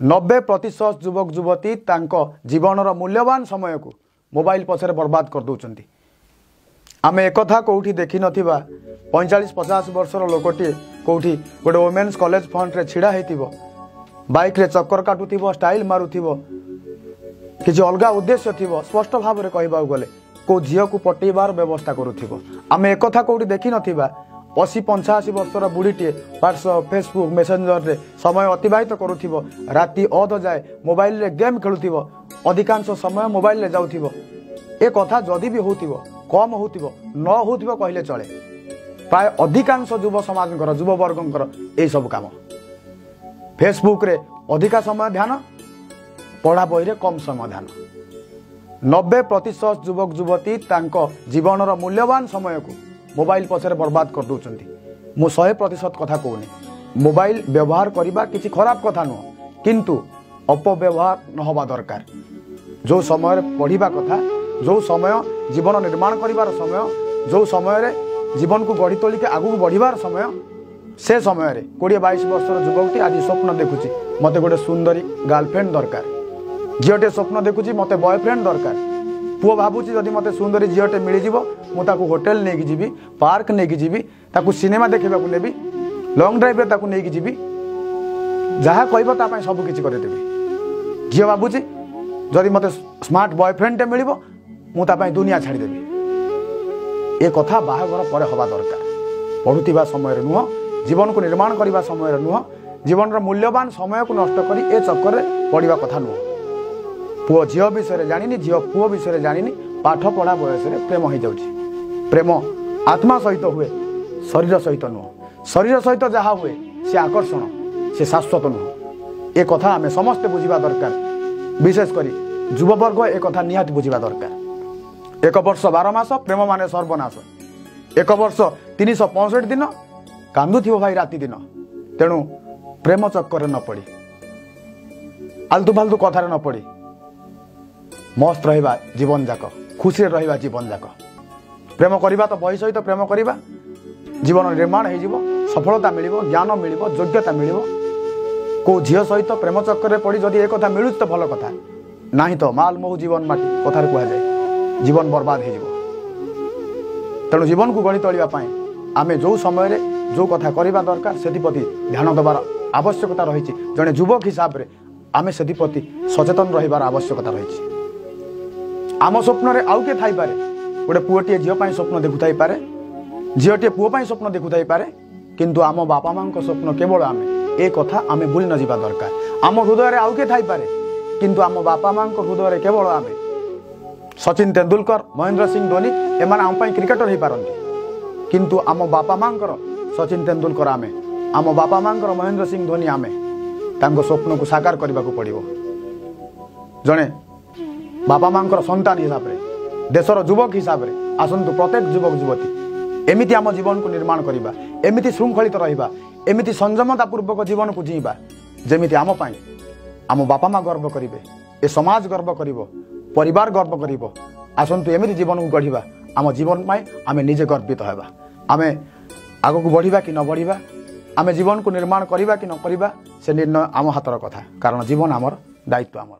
90% ଯୁବକ ଯୁବତୀ ତାଙ୍କ ଜୀବନର ମୂଲ୍ୟବାନ ସମୟକୁ ମୋବାଇଲ ପଛରେ ବର୍ବାଦ କରିଦେଉଛନ୍ତି। ଆମେ ଏକଥା କେଉଁଠି ଦେଖିନଥିବା, 45-50 ବର୍ଷର ଲୋକଟିଏ କେଉଁଠି ଗୋଟେ ଓମେନ୍ସ କଲେଜ ଫ୍ରଣ୍ଟରେ ଛିଡ଼ା ହେଇଥିବ, ବାଇକ୍ରେ ଚକ୍କର କାଟୁଥିବ, ଷ୍ଟାଇଲ୍ ମାରୁଥିବ, କିଛି ଅଲଗା ଉଦ୍ଦେଶ୍ୟ ଥିବ, ସ୍ପଷ୍ଟ ଭାବରେ କହିବାକୁ ଗଲେ କେଉଁ ଝିଅକୁ ପଟେଇବାର ବ୍ୟବସ୍ଥା କରୁଥିବ। ଆମେ ଏକଥା କେଉଁଠି ଦେଖିନଥିବା, 80-85 ବର୍ଷର ବୁଢ଼ୀଟିଏ ହ୍ୱାଟ୍ସଅପ୍, ଫେସବୁକ୍, ମେସେଞ୍ଜରରେ ସମୟ ଅତିବାହିତ କରୁଥିବ, ରାତି ଅଧ ଯାଏ ମୋବାଇଲରେ ଗେମ୍ ଖେଳୁଥିବ, ଅଧିକାଂଶ ସମୟ ମୋବାଇଲରେ ଯାଉଥିବ। ଏ କଥା ଯଦି ବି ହେଉଥିବ କମ୍ ହେଉଥିବ, ନ ହେଉଥିବ କହିଲେ ଚଳେ। ପ୍ରାୟ ଅଧିକାଂଶ ଯୁବ ସମାଜଙ୍କର, ଯୁବବର୍ଗଙ୍କର ଏଇସବୁ କାମ। ଫେସବୁକ୍ରେ ଅଧିକା ସମୟ ଧ୍ୟାନ, ପଢ଼ା ବହିରେ କମ୍ ସମୟ ଧ୍ୟାନ। 90% ଯୁବକ ଯୁବତୀ ତାଙ୍କ ଜୀବନର ମୂଲ୍ୟବାନ ସମୟକୁ ମୋବାଇଲ ପଛରେ ବର୍ବାଦ କରିଦେଉଛନ୍ତି। ମୁଁ 100% କଥା କହୁନି, ମୋବାଇଲ ବ୍ୟବହାର କରିବା କିଛି ଖରାପ କଥା ନୁହଁ, କିନ୍ତୁ ଅପବ୍ୟବହାର ନ ହେବା ଦରକାର। ଯେଉଁ ସମୟରେ ପଢ଼ିବା କଥା, ଯେଉଁ ସମୟ ଜୀବନ ନିର୍ମାଣ କରିବାର ସମୟ, ଯେଉଁ ସମୟରେ ଜୀବନକୁ ଗଢ଼ି ତୋଳିକି ଆଗକୁ ବଢ଼ିବାର ସମୟ, ସେ ସମୟରେ 20-22 ବର୍ଷର ଯୁବକଟି ଆଜି ସ୍ୱପ୍ନ ଦେଖୁଛି ମୋତେ ଗୋଟେ ସୁନ୍ଦରୀ ଗାର୍ଲଫ୍ରେଣ୍ଡ ଦରକାର, ଝିଅଟେ ସ୍ୱପ୍ନ ଦେଖୁଛି ମୋତେ ବୟଫ୍ରେଣ୍ଡ ଦରକାର, ପୁଅ ଭାବୁଛି ଯଦି ମୋତେ ସୁନ୍ଦରୀ ଝିଅଟେ ମିଳିଯିବ ମୁଁ ତାକୁ ହୋଟେଲ ନେଇକି ଯିବି, ପାର୍କ ନେଇକି ଯିବି, ତାକୁ ସିନେମା ଦେଖିବାକୁ ନେବି, ଲଙ୍ଗ ଡ୍ରାଇଭ୍ରେ ତାକୁ ନେଇକି ଯିବି, ଯାହା କହିବ ତା ପାଇଁ ସବୁ କିଛି କରିଦେବି। ଝିଅ ଭାବୁଛି ଯଦି ମୋତେ ସ୍ମାର୍ଟ ବୟଫ୍ରେଣ୍ଡଟେ ମିଳିବ ମୁଁ ତା ପାଇଁ ଦୁନିଆ ଛାଡ଼ିଦେବି। ଏ କଥା ବାହାଘର ପରେ ହେବା ଦରକାର, ପଢ଼ୁଥିବା ସମୟରେ ନୁହଁ, ଜୀବନକୁ ନିର୍ମାଣ କରିବା ସମୟରେ ନୁହଁ, ଜୀବନର ମୂଲ୍ୟବାନ ସମୟକୁ ନଷ୍ଟ କରି ଏ ଚକ୍କରରେ ପଡ଼ିବା କଥା ନୁହଁ। ପୁଅ ଝିଅ ବିଷୟରେ ଜାଣିନି, ଝିଅ ପୁଅ ବିଷୟରେ ଜାଣିନି, ପାଠ ପଢ଼ା ବୟସରେ ପ୍ରେମ ହେଇଯାଉଛି। ପ୍ରେମ ଆତ୍ମା ସହିତ ହୁଏ, ଶରୀର ସହିତ ନୁହଁ। ଶରୀର ସହିତ ଯାହା ହୁଏ ସେ ଆକର୍ଷଣ, ସେ ଶାଶ୍ୱତ ନୁହଁ। ଏ କଥା ଆମେ ସମସ୍ତେ ବୁଝିବା ଦରକାର, ବିଶେଷ କରି ଯୁବବର୍ଗ ଏ କଥା ନିହାତି ବୁଝିବା ଦରକାର। 1 ବର୍ଷ 12 ମାସ ପ୍ରେମ ମାନେ ସର୍ବନାଶ। 1 ବର୍ଷ 365 ଦିନ କାନ୍ଦୁଥିବ ଭାଇ ରାତି ଦିନ। ତେଣୁ ପ୍ରେମ ଚକ୍କରରେ ନ ପଡ଼ି, ଆଲତୁ ଫାଲତୁ କଥାରେ ନ ପଡ଼ି ମସ୍ତ ରହିବା ଜୀବନ ଯାକ, ଖୁସିରେ ରହିବା ଜୀବନ ଯାକ। ପ୍ରେମ କରିବା ତ ବହି ସହିତ ପ୍ରେମ କରିବା, ଜୀବନ ନିର୍ମାଣ ହେଇଯିବ, ସଫଳତା ମିଳିବ, ଜ୍ଞାନ ମିଳିବ, ଯୋଗ୍ୟତା ମିଳିବ। କେଉଁ ଝିଅ ସହିତ ପ୍ରେମ ଚକ୍କରରେ ପଡ଼ି ଯଦି ଏ କଥା ମିଳୁଛି ତ ଭଲ କଥା, ନାହିଁ ତ ମାଲ ମହୁ ଜୀବନ ମାଟି କଥାରେ କୁହାଯାଏ, ଜୀବନ ବର୍ବାଦ ହେଇଯିବ। ତେଣୁ ଜୀବନକୁ ଗଢ଼ି ତୋଳିବା ପାଇଁ ଆମେ ଯେଉଁ ସମୟରେ ଯେଉଁ କଥା କରିବା ଦରକାର ସେଥିପ୍ରତି ଧ୍ୟାନ ଦେବାର ଆବଶ୍ୟକତା ରହିଛି। ଜଣେ ଯୁବକ ହିସାବରେ ଆମେ ସେଥିପ୍ରତି ସଚେତନ ରହିବାର ଆବଶ୍ୟକତା ରହିଛି। ଆମ ସ୍ୱପ୍ନରେ ଆଉ କିଏ ଥାଇପାରେ, ଗୋଟେ ପୁଅଟିଏ ଝିଅ ପାଇଁ ସ୍ୱପ୍ନ ଦେଖୁଥାଇପାରେ, ଝିଅଟିଏ ପୁଅ ପାଇଁ ସ୍ୱପ୍ନ ଦେଖୁଥାଇପାରେ, କିନ୍ତୁ ଆମ ବାପା ମାଆଙ୍କ ସ୍ୱପ୍ନ କେବଳ ଆମେ, ଏ କଥା ଆମେ ଭୁଲି ନ ଯିବା ଦରକାର। ଆମ ହୃଦୟରେ ଆଉ କିଏ ଥାଇପାରେ, କିନ୍ତୁ ଆମ ବାପା ମାଆଙ୍କ ହୃଦୟରେ କେବଳ ଆମେ। ସଚିନ ତେନ୍ଦୁଲକର, ମହେନ୍ଦ୍ର ସିଂ ଧୋନି ଏମାନେ ଆମ ପାଇଁ କ୍ରିକେଟର ହେଇପାରନ୍ତି, କିନ୍ତୁ ଆମ ବାପା ମାଆଙ୍କର ସଚିନ ତେନ୍ଦୁଲକର ଆମେ, ଆମ ବାପା ମାଆଙ୍କର ମହେନ୍ଦ୍ର ସିଂ ଧୋନି ଆମେ। ତାଙ୍କ ସ୍ୱପ୍ନକୁ ସାକାର କରିବାକୁ ପଡ଼ିବ। ଜଣେ ବାପା ମାଆଙ୍କର ସନ୍ତାନ ହିସାବରେ, ଦେଶର ଯୁବକ ହିସାବରେ ଆସନ୍ତୁ ପ୍ରତ୍ୟେକ ଯୁବକ ଯୁବତୀ ଏମିତି ଆମ ଜୀବନକୁ ନିର୍ମାଣ କରିବା, ଏମିତି ଶୃଙ୍ଖଳିତ ରହିବା, ଏମିତି ସଂଯମତା ପୂର୍ବକ ଜୀବନକୁ ଜିଇଁବା, ଯେମିତି ଆମ ପାଇଁ ଆମ ବାପା ମା ଗର୍ବ କରିବେ, ଏ ସମାଜ ଗର୍ବ କରିବ, ପରିବାର ଗର୍ବ କରିବ। ଆସନ୍ତୁ ଏମିତି ଜୀବନକୁ ଗଢ଼ିବା, ଆମ ଜୀବନ ପାଇଁ ଆମେ ନିଜେ ଗର୍ବିତ ହେବା। ଆମେ ଆଗକୁ ବଢ଼ିବା କି ନ ବଢ଼ିବା, ଆମେ ଜୀବନକୁ ନିର୍ମାଣ କରିବା କି ନ କରିବା, ସେ ନିର୍ଣ୍ଣୟ ଆମ ହାତର କଥା। କାରଣ ଜୀବନ ଆମର, ଦାୟିତ୍ୱ ଆମର।